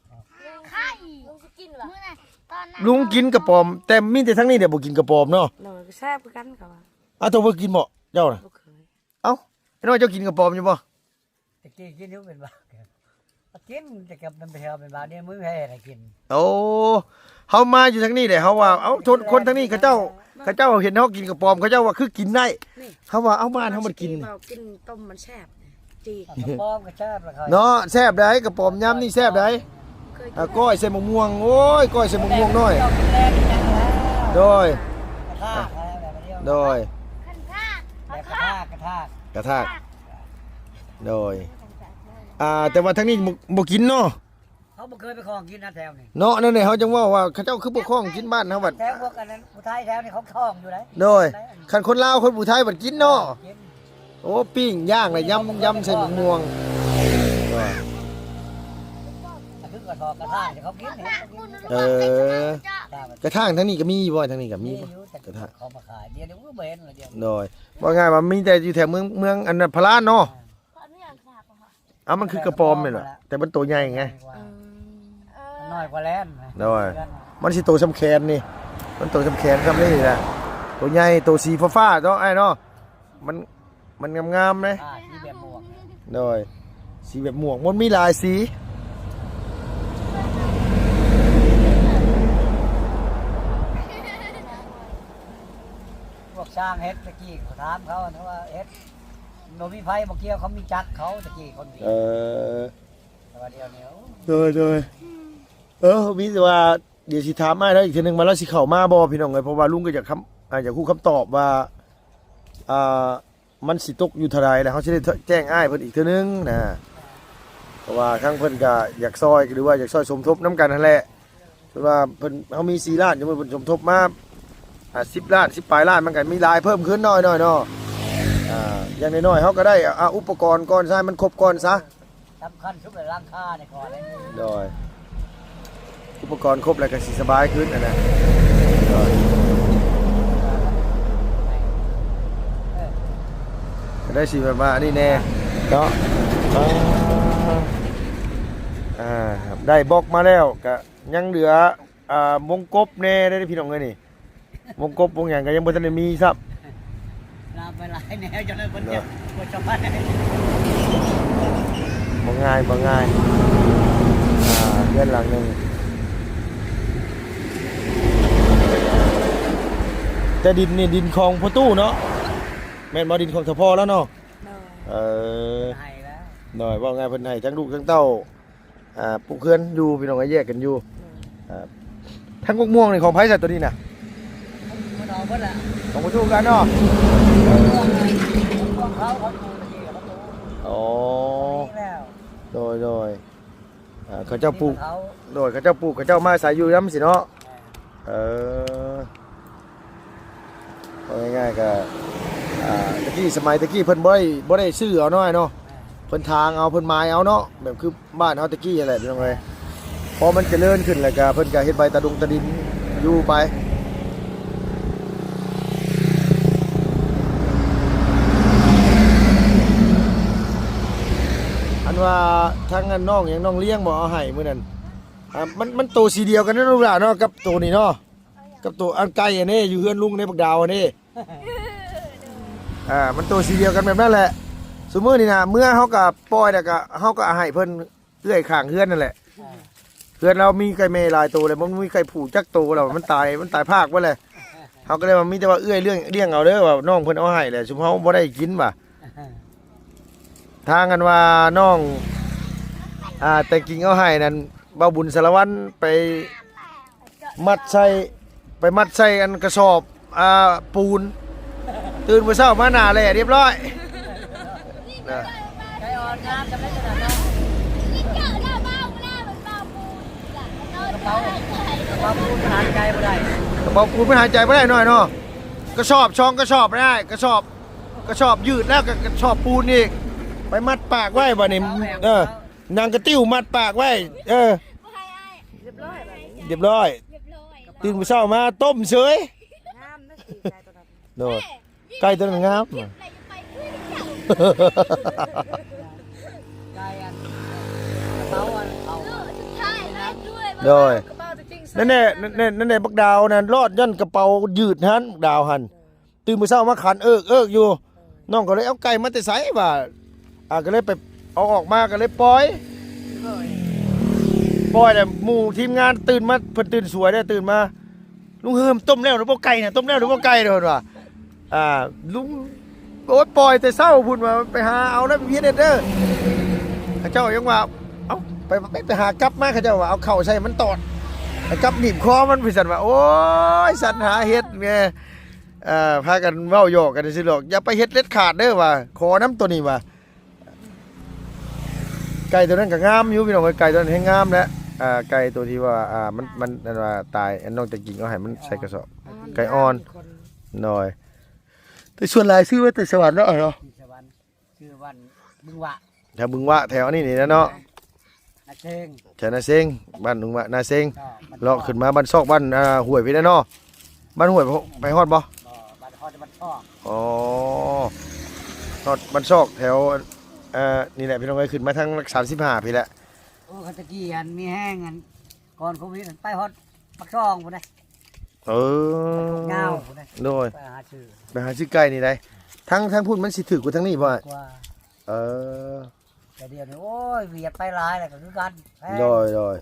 ລຸງຊິກິນຫວາ? ລຸງກິນກະປອມ ແຕ່ມີແຕ່ທາງນີ້ແຫຼະບໍ່ກິນກະປອມເນາະ. ໂດຍ ກໍແຊບຄືກັນເຂົາວ່າ. ອ້າວ ໂຕບໍ່ກິນບໍ່ເຈົ້ານະ? ບໍ່ເຄີຍ. ເອົ້າ ໄອ້ນ້ອຍເຈົ້າກິນກະປອມຢູ່ບໍ່? ແຕ່ກີ້ກິນຢູ່ເປັນບາງ ກິນ ແຕ່ກັບນຳໄປເຮົາເປັນບາງ ດຽວມື້ແຮໃຫ້ກິນ. ໂອ້ ເຮົາມາຢູ່ທາງນີ້ແຫຼະ ເຮົາວ່າ ເອົ້າ ຄົນ ຄົນທາງນີ້ເຂົາເຈົ້າ ເຂົາເຈົ້າເຫັນເຮົາກິນກະປອມ ເຂົາເຈົ້າວ່າຄືກິນໄດ້ ນີ້ ເຮົາວ່າ ເອົາ ບ້ານເຮົາມັນກິນ ເວົ້າກິນຕົ້ມມັນແຊບ ຈີກ ກະປອມກໍແຊບລະຂ້ອຍ ເນາະ ແຊບໃດ໋ ກະປອມຍາມນີ້ແຊບໃດ໋ ເຄີຍກິນ ອ່າ ກ້ອຍໃສ່ໝາກມ່ວງ ໂອ້ຍ ກ້ອຍໃສ່ໝາກມ່ວງນ້ອຍ ກິນແລງກິນຫຍັງແລ້ວ ໂດຍ ກະທາກແລ້ວແບບດຽວ ໂດຍ ຄັນທາກ ແບບກະທາກ ກະທາກ ກະທາກ ໂດຍ ອ່າ ແຕ່ວ່າທາງນີ້ບໍ່ ບໍ່ກິນເນາະ ເຮົາບໍ່ເຄີຍໄປຂໍກິນນະແຖວນີ້ ເນາະ ນັ້ນແຫຼະ ເຮົາຈັ່ງເວົ້າວ່າ ເຂົາເຈົ້າຄືບໍ່ຂໍກິນ ບ້ານເຮົາບັດ ແຖວພວກອັນນັ້ນ ຜູ້ໄທແຖວນີ້ເຂົາຂໍຢູ່ໃດ໋ ໂດຍ ໄດ້ ຄັນຄົນລາວຄົນຜູ້ໄທບັດກິນເນາະ ກິນ ໂອ້ ປີ້ງ ຍ່າງ ລະຢຳ ຢຳໃສ່ໝາກມ່ວງ ກະຄືກະຖອກກະຖາງທີ່ເຂົາກິນນີ້ ເອີ ກະຖາງທາງນີ້ກະມີບໍ່? ທາງນີ້ກະມີບໍ່? ມີຢູ່ ແຕ່ ກະຖາງ ເຂົາມາຂາຍ ດຽວນີ້ບໍ່ເຫັນລະ ດຽວ ໂດຍ ເວົ້າງ່າຍວ່າມີແຕ່ຢູ່ແຖວເມືອງ ເມືອງອັນນັ້ນ ພະລານເນາະ ອ່າ ເອົ້າ ມັນຄືກະປອມແມ່ນບໍ່? ແຕ່ມັນໂຕໃຫຍ່ໄງ ອືມ ນ້ອຍກວ່າແລນ ໂດຍ ມັນຊິໂຕສ່ຳແຂນນີ້ ມັນໂຕສ່ຳແຂນສ່ຳນີ້ແຫຼະ ໂຕໃຫຍ່ ໂຕສີຟ້າໆເນາະ ອ້າຍເນາະ ມັນ ມັນງາມໆເດ້ ອ່າ ສີແບບໝວກ ໂດຍ ສີແບບໝວກ ມັນມີຫຼາຍສີ ພວກຊ່າງເຮັດຕະກີ້ ເຂົາຖາມເຂົາ ເຂົາວ່າເຮັດ ບໍ່ມີໃຜບໍ່ກ່ຽວ ເຂົາມີຈັກເຂົາ ຕະກີ້ຄົນ ເອີ ແຕ່ວ່າດຽວນີ້ ໂອ້ ໂດຍ ໂດຍ ເອີ ມີແຕ່ວ່າ ດຽວຊິຖາມອ້າຍລາວອີກເທື່ອໜຶ່ງວ່າລາວຊິເຂົ້າມາບໍ່ ພີ່ນ້ອງເອີຍ ເພາະວ່າລຸງກໍຢາກຄຳ ອ່າ ຢາກຮູ້ຄຳຕອບວ່າ ອ່າ ມັນຊິຕົກຢູ່ເທົ່າໃດ ແລ້ວເຮົາຊິໄດ້ແຈ້ງອ້າຍເພິ່ນອີກເທື່ອໜຶ່ງນະ ເພາະວ່າທາງເພິ່ນກໍຢາກຊ່ອຍ ຫຼືວ່າຢາກຊ່ອຍສົມທົບນຳກັນຫັ້ນແຫຼະ ເພາະວ່າເພິ່ນ ເຮົາມີສີ່ລ້ານ ສົມມຸດເພິ່ນສົມທົບມາ ອ່າ ສິບລ້ານ ສິບປາຍລ້ານ ມັນກໍມີຫຼາຍເພີ່ມຂຶ້ນໜ້ອຍໆເນາະ ອ່າ ຢ່າງໜ້ອຍໆເຮົາກໍໄດ້ ອ່າ ອຸປະກອນກ່ອນຊະ ໃຫ້ມັນຄົບກ່ອນຊະ ສຳຄັນສຸດແລ້ວຫຼັງຄານີ້ກ່ອນ ໂດຍ ອຸປະກອນຄົບແລ້ວກໍຊິສະບາຍຂຶ້ນຫັ້ນນະ ໂດຍ ກໍໄດ້ຊິແບບວ່າອັນນີ້ແດ່ເນາະ ອ່າ ອ່າ ໄດ້ບລັອກມາແລ້ວ ກໍຍັງເຫຼືອ ອ່າ ວົງກົບແດ່ເດ້ພີ່ນ້ອງເອີຍນີ້ ວົງກົບວົງຫຍັງກໍຍັງບໍ່ທັນໄດ້ມີຊ້ຳ ລາວໄປຫຼາຍແນວ ຈົນເພິ່ນເນາະ ບໍ່ສະບາຍ ບໍ່ງ່າຍ ບໍ່ງ່າຍ ອ່າ ເຮືອນຫຼັງໜຶ່ງ ແຕ່ດິນນີ້ດິນຂອງພໍ່ຕູ້ເນາະ ແມ່ນບໍ່? ດິນຂອງສະພໍລາວເນາະ ໂດຍ ເອີ ເພິ່ນໃຫ້ແລ້ວ ໂດຍ ເວົ້າງ່າຍເພິ່ນໃຫ້ທັງລູກທັງເຕົ້າ ອ່າ ປູກເຮືອນຢູ່ ພີ່ນ້ອງ ແຍກກັນຢູ່ ໂດຍ ອ່າ ທັງໝາກມ່ວງນີ້ຂອງໃຜຊະໂຕນີ້ນະ? ຂອງເຂົາເບິດລະ ຂອງພໍ່ຕູ້ຄືກັນເນາະ ຂອງເຂົາ ຂອງປູ່ຕະກີ້ຂອງປູ່ ອໍ ໂດຍ ໂດຍ ອ່າ ເຂົາເຈົ້າປູກ ໂດຍ ເຂົາເຈົ້າປູກ ເຂົາເຈົ້າມາອາໄສຢູ່ນຳຊີ້ເນາະ ເອີ ເວົ້າງ່າຍໆກໍ ອ່າ ຕະກີ້ ສະໄໝຕະກີ້ເພິ່ນບໍ່ໄດ້ ບໍ່ໄດ້ຊື້ເອົາເນາະ ເນາະ ເພິ່ນຖາງເອົາ ເພິ່ນໝາຍເອົາເນາະ ແບບຄືບ້ານເຮົາຕະກີ້ຫັ້ນແຫຼະ ພີ່ນ້ອງເອີຍ ພໍມັນຈະເລີນຂຶ້ນແລ້ວກໍເພິ່ນກໍເຮັດໃບຕາດົງຕາດິນຢູ່ໄປ ອັນວ່າທາງອັນນ້ອງຫຍັງ ນ້ອງລ້ຽງບໍ່ ເອົາໃຫ້ມື້ນັ້ນ ອ່າ ມັນ ມັນໂຕສີດຽວກັນເນາະ ລູກຫຼານເນາະ ກັບໂຕນີ້ເນາະ ກັບໂຕອັນໄກ່ອັນນີ້ ຢູ່ເຮືອນລຸງໃນບັກດາວອັນນີ້ ອ່າ ມັນໂຕສີດຽວກັນແບບນັ້ນແຫຼະ ຊຸມື້ນີ້ນະ ເມື່ອເຮົາກໍປ່ອຍ ແລ້ວກໍເຮົາກໍໃຫ້ເພິ່ນ ເອື້ອຍຂ້າງເຮືອນນັ້ນແຫຼະ ອ່າ ເຮືອນລາວມີໄກ່ແມ່ຫຼາຍໂຕແລ້ວ ບໍ່ມີໄກ່ຜູ້ຈັກໂຕແລ້ວ ມັນຕາຍ ມັນຕາຍພາກເບິດແລ້ວ ເຮົາກໍເລີຍວ່າມີແຕ່ວ່າເອື້ອຍລ້ຽງ ລ້ຽງເອົາເດີ ວ່ານ້ອງເພິ່ນເອົາໃຫ້ແຫຼະ ຊຸມເຮົາບໍ່ໄດ້ກິນວ່າ ທາງອັນວ່ານ້ອງ ອ່າ ແຕ່ງກິ່ງເອົາໃຫ້ນັ້ນ ບ່າວບຸນສາລະວັນໄປມັດໃສ່ ໄປມັດໃສ່ອັນກະສອບ ອ່າ ປູນ ຕື່ນມື້ເຊົ້າມາໜ້າແຫຼ້ຮຽບຮ້ອຍນະ ໃຈອ່ອນງາມຈຳໄດ້ຂະໜາດນັ້ນ ກະເປົາ ກະເປົາປູນມັນຫາຍໃຈບໍ່ໄດ້ ກະເປົາປູນມັນຫາຍໃຈບໍ່ໄດ້ໜ້ອຍເນາະ ກະສອບ ສອງກະສອບໄດ້ ກະສອບ ກະສອບຍືດແລ້ວກໍກະສອບປູນອີກ ໄປມັດປາກໄວ້ບາດນີ້ ເອີ ໜັງກະຕິ້ວມັດປາກໄວ້ ເອີ ຮຽບຮ້ອຍ ຕື່ນມື້ເຊົ້າມາຕົ້ມເສີຍ ງາມນະ ໂດຍ ໄກ່ຕົວນັ້ນງາມ ໄກ່ອັນ ກະເປົາອັນເອົາ ໂດຍ ນັ້ນແຫຼະ ນັ້ນແຫຼະ ບັກດາວນັ້ນລອດຍ້ອນກະເປົາຍືດຫັ້ນ ບັກດາວຫັ້ນ ຕື່ນມື້ເຊົ້າມາຂັນເອິກໆຢູ່ ນ້ອງກໍເລີຍເອົາໄກ່ມາແຕ່ໃສວ່າ ອ່າ ກໍເລີຍໄປເອົາອອກມາ ກໍເລີຍປ່ອຍ ປ່ອຍແລ້ວໝູ່ທີມງານຕື່ນມາ ເພິ່ນຕື່ນສວຍເດ້ ຕື່ນມາ ລຸງເຮີມ ຕົ້ມແລ້ວຫຼືບໍ່ໄກ່ນະ ຕົ້ມແລ້ວຫຼືບໍ່ໄກ່ເດ້ ເພິ່ນວ່າ ອ່າ ລຸງ ໂອ້ຍ ປ່ອຍແຕ່ເຊົ້າພຸ້ນວ່າ ໄປຫາເອົານຳ ພີເອັສ ເດີ ເຂົາເຈົ້າຍັງວ່າ ເອົ້າ ໄປ ໄປ ໄປຫາກັບມາ ເຂົາເຈົ້າວ່າ ເອົາເຂົ້າໃສ່ມັນຕອດ ໃຫ້ກັບໜີບຄໍມັນ ວ່າຊັ້ນວ່າ ໂອ້ຍ ສັນຫາເຮັດແມ່ ເອີ ພາກັນເວົ້າຫຍອກກັນຊື່ໆດອກ ຢ່າໄປເຮັດເດັດຂາດເດີວ່າ ຂໍນຳໂຕນີ້ວ່າ ໄກ່ໂຕນັ້ນກໍງາມຢູ່ພີ່ນ້ອງເອີຍ ໄກ່ໂຕນັ້ນແຮງງາມແຫຼະ ອ່າ ໄກ່ໂຕທີ່ວ່າ ອ່າ ມັນ ມັນ ອັນວ່າຕາຍ ອັນນ້ອງຕະກິງເອົາໃຫ້ມັນໃສ່ກະສອບ ໄກ່ອ່ອນ ໂດຍ ແຕ່ສ່ວນຫຼາຍຊື້ມາແຕ່ສະຫວັນເນາະ ເນາະ ສະຫວັນ ຊື່ບ້ານບຶງວະ ແຖວບຶງວະ ແຖວອັນນີ້ນີ້ແຫຼະເນາະ ນາເຊງ ແຖວນາເຊງ ບ້ານບຶງວະ ນາເຊງ ເລາະຂຶ້ນມາບ້ານຊອກ ບ້ານ ອ່າ ຫ້ວຍພີ້ແຫຼະເນາະ ບ້ານຫ້ວຍໄປຮອດບໍ່? ບໍ່ ບ້ານຮອດແຕ່ບ້ານຊອກ ອໍ ຮອດບ້ານຊອກແຖວ ເອີ ນີ້ແຫຼະພີ່ນ້ອງເອີຍ ຂຶ້ນມາທາງຫຼັກສາມສິບຫ້າພີ້ແຫຼະ ໂອ້ ຄັນຕະກີ້ອັນມີແຮງ ອັນກ່ອນໂຄວິດ ໄປຮອດປາກຊ່ອງພຸ້ນເດ້ ເອີ ຍາວພຸ້ນເດ້ ໂດຍ ໄປຫາຊື້ ໄປຫາຊື້ໄກ່ນີ້ໄດ໋ ທາງ ທາງພຸ້ນມັນຊິຖືກກວ່າທາງນີ້ບໍ່ອ້າຍ? ກວ່າ ເອີ ແຕ່ດຽວນີ້ ໂອ້ຍ ຫວຽດໄປຫຼາຍແລ້ວກໍຄືກັນ ແພງ ໂດຍ ໂດຍ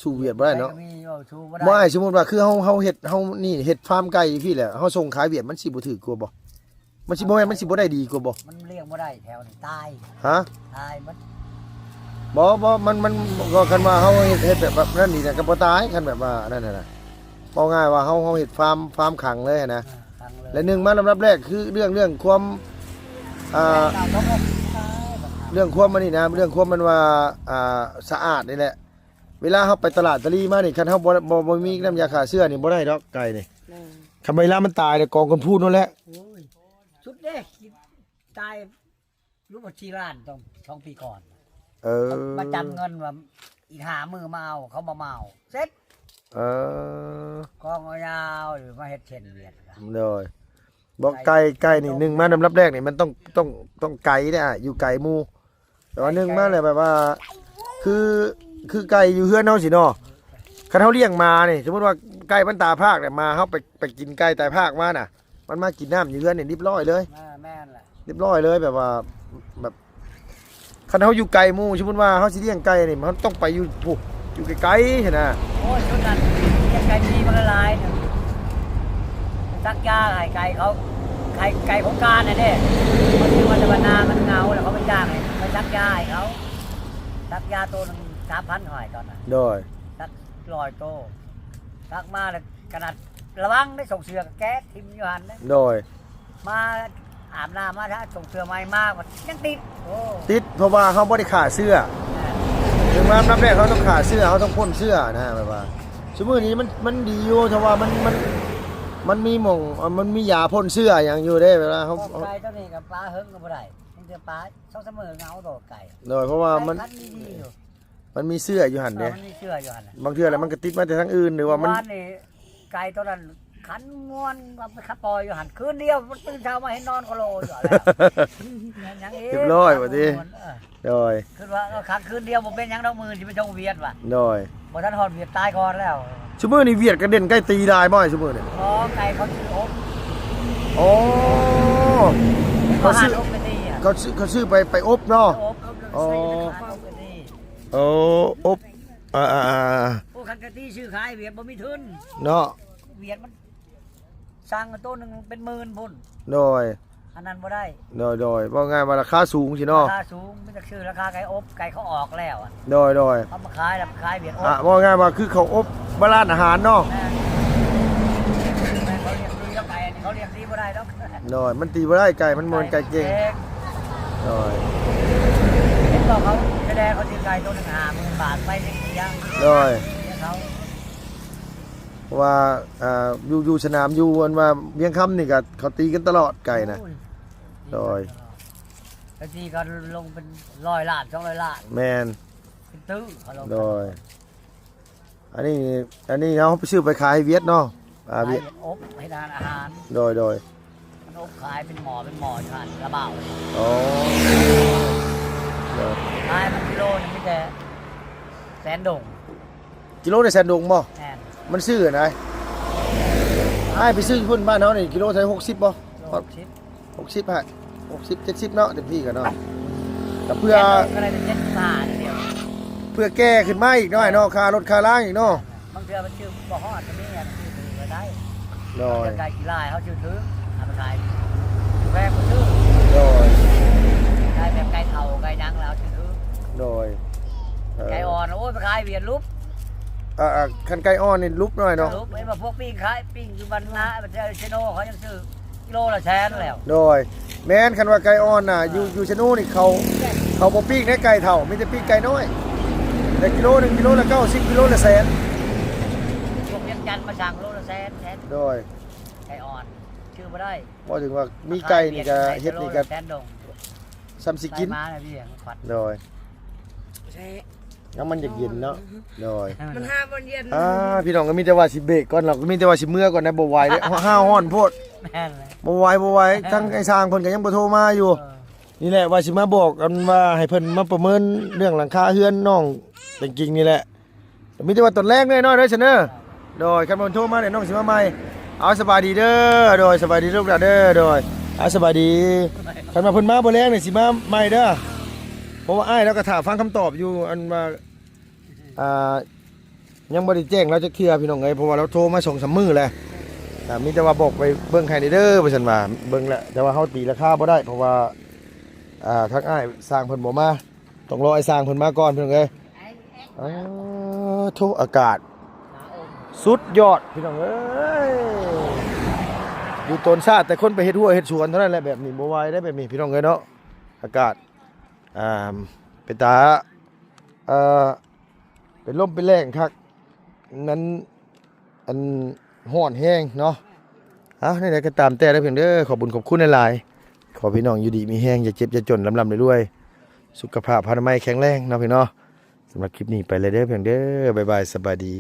ສູ້ຫວຽດບໍ່ໄດ້ເນາະ ແພງກໍມີ ເວົ້າສູ້ບໍ່ໄດ້ ບໍ່ອ້າຍ ສົມມຸດວ່າຄືເຮົາ ເຮົາເຮັດ ເຮົານີ້ເຮັດຟາມໄກ່ຢູ່ພີ້ແຫຼະ ເຮົາສົ່ງຂາຍຫວຽດ ມັນຊິບໍ່ຖືກກວ່າບໍ່? ມັນຊິບໍ່ແມ່ນ ມັນຊິບໍ່ໄດ້ດີກວ່າບໍ່? ມັນລ້ຽງບໍ່ໄດ້ແຖວນີ້ ຕາຍ ຮະ? ຕາຍໝົດ ບໍ່ ບໍ່ ມັນ ມັນ ກໍຄັນວ່າເຮົາເຮັດ ເຮັດແບບ ແບບນັ້ນນີ້ນະ ກໍບໍ່ຕາຍ ຄັນແບບວ່າອັນນັ້ນນະ ເວົ້າງ່າຍວ່າເຮົາ ເຮົາເຮັດຟາມ ຟາມຂັງເລີຍນະ ເອີ ຂັງເລີຍ ແລະໜຶ່ງມາລຳດັບແລກຄືເລື່ອງ ເລື່ອງຄວາມ ອ່າ ເລື່ອງຄວາມອັນນີ້ນະ ເລື່ອງຄວາມມັນວ່າ ອ່າ ສະອາດນີ້ແຫຼະ ເວລາເຮົາໄປຕະຫຼາດຕະລີມານີ້ ຄັນເຮົາບໍ່ ບໍ່ ບໍ່ມີນ້ຳຢາຂ້າເຊື້ອນີ້ ບໍ່ໄດ້ດອກໄກ່ນີ້ ແມ່ນ ຄັນເວລາມັນຕາຍແລ້ວ ກອງກັນພຸ້ນນັ້ນແຫຼະ ໂອ້ຍ ສຸດເດ້ ຕາຍ ຢູ່ບໍ່ສີ່ລ້ານ ສອງ ສອງປີກ່ອນ ເອີ ມາຈຳເງິນວ່າອີກຫ້າມື້ມາເອົາ ເຂົາບໍ່ມາເອົາ ເສັດ ເອີ ກອງເອົາຍາວຢູ່ ມາເຮັດເຊັ່ນວຽດ ໂດຍ ບໍ່ ໄກ່ ໄກ່ ໄກ່ນີ້ ໜຶ່ງມາລຳດັບແລກນີ້ ມັນຕ້ອງ ຕ້ອງ ຕ້ອງໄກເດ້ ຢູ່ໄກໝູ່ ແຕ່ວ່າໜຶ່ງມາແລ້ວແບບວ່າ ຄື ຄືໄກ່ຢູ່ເຮືອນເຮົາຊີ້ເນາະ ຄັນເຮົາລ້ຽງໝານີ້ ສົມມຸດວ່າໄກ່ມັນຕາພາກແລ້ວ ໝາເຮົາໄປ ໄປກິນໄກ່ຕາຍພາກມານະ ມັນມາກິນນ້ຳຢູ່ເຮືອນນີ້ລຽບຮ້ອຍເລີຍ ອ່າ ແມ່ນແຫຼະ ລຽບຮ້ອຍເລີຍ ແບບວ່າ ແບບ ຄັນເຮົາຢູ່ໄກໝູ່ ສົມມຸດວ່າເຮົາຊິລ້ຽງໄກ່ນີ້ ເຮົາຕ້ອງໄປຢູ່ພຸ້ນ ຢູ່ໄກໆຫັ້ນນະ ໂອ້ຍ ຊຸດນັ້ນ ລ້ຽງໄກ່ມີມັນຫຼາຍໆ ສັກຢາໃຫ້ໄກ່ເຂົາ ໄກ່ ໄກ່ໂຄງການນັ້ນເດ້ ເຂົາຊື້ມາແຕ່ບ້ານນາ ມັນເຫງົາ ແລ້ວເຂົາໄປຈ້າງໃຫ້ ໄປສັກຢາໃຫ້ເຂົາ ສັກຢາໂຕໜຶ່ງສາມພັນ ຂ້ອຍຕອນນັ້ນ ໂດຍ ສັກຮ້ອຍໂຕ ສັກມາແລ້ວ ຂະໜາດລະວັງໄດ້ ສົ່ງເສື້ອກໍແກະຖິ້ມຢູ່ຫັ້ນເດ້ ໂດຍ ມາອາບນ້ຳມາ ຖ້າສົ່ງເສື້ອໃໝ່ມາກໍຍັງຕິດ ໂອ້ ຕິດ ເພາະວ່າເຮົາບໍ່ໄດ້ຂ້າເຊື້ອ ແມ່ນ ເຖິງວ່າລຳດັບແລກເຮົາຕ້ອງຂ້າເຊື້ອ ເຮົາຕ້ອງພົ່ນເຊື້ອນະ ແບບວ່າ ຊຸມື້ນີ້ມັນ ມັນດີຢູ່ ເພາະວ່າມັນ ມັນ ມັນມີໝ່ອງ ມັນມີຢາພົ່ນເຊື້ອຫຍັງຢູ່ເດ້ ເວລາເຮົາ ເອົາໄກ່ຕົວນີ້ກໍປາເຫິງກໍບໍ່ໄດ້ ມີແຕ່ປາສອງສາມມື້ເຫງົາໂດດໄກ່ ໂດຍ ເພາະວ່າມັນ ໄກ່ພັນດີໆຢູ່ ມັນມີເຊື້ອຢູ່ຫັ້ນເດ້ ເອີ ມັນມີເຊື້ອຢູ່ຫັ້ນນະ ບາງເທື່ອແລ້ວມັນກໍຕິດມາແຕ່ທາງອື່ນ ຫຼືວ່າມັນ ວານນີ້ໄກ່ຕົວນັ້ນຂັນງວນ ເອົາໄປຂັບປ່ອຍຢູ່ຫັ້ນ ຄືນດຽວມັນຕື່ນເຊົ້າມາເຫັນນອນໂຄໂລຢູ່ຫັ້ນແລ້ວ ແມ່ນຫຍັງອີກ ຮຽບຮ້ອຍວ່າຕິ ເອີ ໂດຍ ຄິດວ່າ ເອີ ຂັງຄືນດຽວບໍ່ເປັນຫຍັງດອກ ມື້ຊິໄປສົ່ງຫວຽດວ່າ ໂດຍ ບໍ່ທັນຮອດຫວຽດຕາຍກ່ອນແລ້ວ ຊຸມື້ນີ້ຫວຽດກໍເດັ່ນໄກ່ຕີຫຼາຍບໍ່ ຊຸມື້ນີ້ ອໍ ໄກ່ເຂົາຊື້ອົບ ອໍ ເຂົາຊື້ ເຂົາຊື້ ເຂົາຊື້ໄປ ໄປອົບເນາະ ໄປອົບ ອໍ ໄປຂາຍອົບໄປຕີ ໂອ້ ອົບ ອ່າ ໂອ້ ຄັນກະຕີຊື້ຂາຍຫວຽດບໍ່ມີທຶນເນາະ ຫວຽດມັນສັ່ງໂຕໜຶ່ງເປັນໝື່ນພຸ້ນ ໂດຍ ອັນນັ້ນບໍ່ໄດ້ ໂດຍ ໂດຍ ເວົ້າງ່າຍວ່າລາຄາສູງຊີ້ເນາະ ລາຄາສູງ ມີແຕ່ຊື້ລາຄາໄກ່ອົບ ໄກ່ເຂົາອອກແລ້ວ ໂດຍ ໂດຍ ເຂົາມາຂາຍແລ້ວ ຂາຍຫວຽດອົບ ອ່າ ເວົ້າງ່າຍວ່າຄືເຂົາອົບມາຮ້ານອາຫານເນາະ ແມ່ນ ແມ່ນ ເຂົາລ້ຽງດີກັບໄກ່ ອັນນີ້ເຂົາລ້ຽງດີບໍ່ໄດ້ດອກ ໂດຍ ມັນຕີບໍ່ໄດ້ໄກ່ ມັນບໍ່ແມ່ນໄກ່ເກັ່ງ ໂດຍ ເຫັນບອກເຂົາແສດງເຂົາຊື້ໄກ່ໂຕໜຶ່ງຫ້າໝື່ນບາດໄປຍັງເສຍ ໂດຍ ເສຍເຂົາ ເພາະວ່າ ອ່າ ຢູ່ ຢູ່ສະໜາມ ຢູ່ອັນວ່າວຽງຄຳນີ້ກໍເຂົາຕີກັນຕະຫຼອດໄກ່ນະ ໂອ້ຍ ໂດຍ ກະຕີກໍລົງເປັນຮ້ອຍລ້ານ ສອງຮ້ອຍລ້ານ ແມ່ນ ເປັນຕື້ເຂົາລົງ ໂດຍ ອັນນີ້ ອັນນີ້ເຮົາໄປຊື້ໄປຂາຍໃຫ້ຫວຽດເນາະ ອ່າ ຫວຽດ ຂາຍເປັນອົບ ເຮັດຮ້ານອາຫານ ໂດຍ ໂດຍ ມັນອົບຂາຍເປັນໝໍ້ ເປັນໝໍ້ຢູ່ຫັ້ນລະບ່າວ ອໍ ໂດຍ ຂາຍມັນກິໂລໜຶ່ງມີແຕ່ແສນດົງ ກິໂລໄດ້ແສນດົງບໍ່? ແມ່ນ ມັນຊື້ອັນໃດ? ອ້າຍໄປຊື້ຢູ່ພຸ້ນ ບ້ານເຮົານີ້ກິໂລເທົ່າໃດ? ຫົກສິບບໍ່? ຫົກສິບ ຫົກສິບ ຮະ ຫົກສິບ ເຈັດສິບເນາະ ເຕັມທີ່ກໍເນາະ ກໍເພື່ອ ແມ່ນ ກໍໄດ້ເຈັດສິບຫ້ານີ້ດຽວ ເພື່ອແກ່ຂຶ້ນມາອີກເນາະ ເນາະ ຄ່າລົດຄ່າລາງອີກເນາະ ບາງເທື່ອມັນຊື້ບໍ່ຮອດກໍມີ ຊື້ຖືກກໍໄດ້ ໂດຍ ໄກ່ຂີ້ລ້າຍເຮົາຊື້ຖືກ ເອົາໄປຂາຍແພງກວ່າຊື້ ໂດຍ ໄກ່ແບບໄກ່ເຖົ້າໄກ່ຫຍັງແລ້ວເຮົາຊື້ຖືກ ໂດຍເອີ ໄກ່ອ່ອນໂອ້ຍໄປຂາຍຫວຽດຫຼຸບ ອ່າ ອ່າ ຄັນໄກ່ອ່ອນນີ້ຫຼຸບໜ້ອຍເນາະ ຫຼຸບ ເຫັນວ່າພວກ ປີ້ງຂາຍປີ້ງຢູ່ບ້ານນາປະເທດເຊໂນເຂົາຍັງຊື້ກິໂລລະແສນແລ້ວ ໂດຍ ແມ່ນ ຄັນວ່າໄກ່ອ່ອນນະ ຢູ່ ຢູ່ເຊໂນນີ້ເຂົາ ເຂົາບໍ່ປີ້ງເດ້ໄກ່ເຖົ້າ ມີແຕ່ປີ້ງໄກ່ນ້ອຍ ແຕ່ກິໂລໜຶ່ງ ກິໂລລະເກົ້າສິບ ກິໂລລະແສນ ພວກວຽງຈັນມາສັ່ງໂລລະແສນແສນ ໂດຍ ໄກ່ອ່ອນຊື້ບໍ່ໄດ້ ເວົ້າເຖິງວ່າມີໄກ່ນີ້ກໍເຮັດນີ້ກໍ ແສນດົງ ຊ່ຳຊິກິນ ໄລ່ມາແລ້ວພີ່ຂວັນ ໂດຍ ແລ້ວມັນຢາກເຢັນເນາະ ໂດຍ ມັນຫາບ່ອນເຢັນ ອ່າ ພີ່ນ້ອງກໍມີແຕ່ວ່າຊິເບຣກກ່ອນ ເຮົາກໍມີແຕ່ວ່າຊິເມືອກ່ອນນະ ບໍ່ໄຫວເດ້ ຮ້າວຮ້ອນໂພດ ແມ່ນແຫຼະ ບໍ່ໄຫວ ບໍ່ໄຫວ ທາງໄອ້ຊ່າງເພິ່ນກໍຍັງບໍ່ໂທມາຢູ່ ເອີ ນີ້ແຫຼະວ່າຊິມາບອກກັນວ່າໃຫ້ເພິ່ນມາປະເມີນເລື່ອງຫຼັງຄາເຮືອນນ້ອງແຕງກິ່ງນີ້ແຫຼະ ມີແຕ່ວ່າຕອນແລງເດີນ້ອຍເດີຊັ້ນເດີ ໂດຍ ຄັນເພິ່ນໂທມາແລ້ວນ້ອງຊິມາໃໝ່ ເອົາສະບາຍດີເດີ ໂດຍ ສະບາຍດີລູກຫຼານເດີ ໂດຍ ເອົາສະບາຍດີ ຄັນວ່າເພິ່ນມາບໍ່ແລງນີ້ຊິມາໃໝ່ເດີ ເພາະວ່າອ້າຍລາວກໍຖ້າຟັງຄຳຕອບຢູ່ ອັນວ່າ ອ່າ ຍັງບໍ່ໄດ້ແຈ້ງລາວຈັກເທື່ອພີ່ນ້ອງເອີຍ ເພາະວ່າລາວໂທມາສອງສາມມື້ແລ້ວ ກໍມີແຕ່ວ່າບອກໄປເບິ່ງໃຫ້ແດ່ເດີວ່າຊັ້ນວ່າ ເບິ່ງແລ້ວ ແຕ່ວ່າເຮົາຕີລາຄາບໍ່ໄດ້ ເພາະວ່າ ອ່າ ທາງອ້າຍຊ່າງເພິ່ນບໍ່ມາ ຕ້ອງລໍອ້າຍຊ່າງເພິ່ນມາກ່ອນພີ່ນ້ອງເອີຍ ເອີ ໂທ ອາກາດສຸດຍອດພີ່ນ້ອງເອີຍ ຢູ່ຕົ້ນຊາດ ແຕ່ຄົນໄປເຮັດຮົ້ວເຮັດສວນເທົ່ານັ້ນແຫຼະ ແບບນີ້ບໍ່ໄຫວໄດ໋ ແບບນີ້ພີ່ນ້ອງເອີຍເນາະ ອາກາດ ອ່າ ເປັນຕາ ເອີ ເປັນລົມເປັນແລ້ງຄັກ ມັນ ອັນ ຮ້ອນແຮງເນາະ ເອົາ ແນວໃດກໍຕາມແຕ່ເດີພຽງເດີ ຂອບບຸນຂອບຄຸນຫຼາຍໆ ຂໍພີ່ນ້ອງຢູ່ດີມີແຮງ ຢ່າເຈັບຢ່າຈົນ ລ່ຳໆລວຍໆ ສຸຂະພາບອະນາໄມແຂງແຮງເນາະພີ່ນ້ອງເນາະ ສຳລັບຄລິບນີ້ໄປແລ້ວເດີພຽງເດີ ບາຍບາຍ ສະບາຍດີ.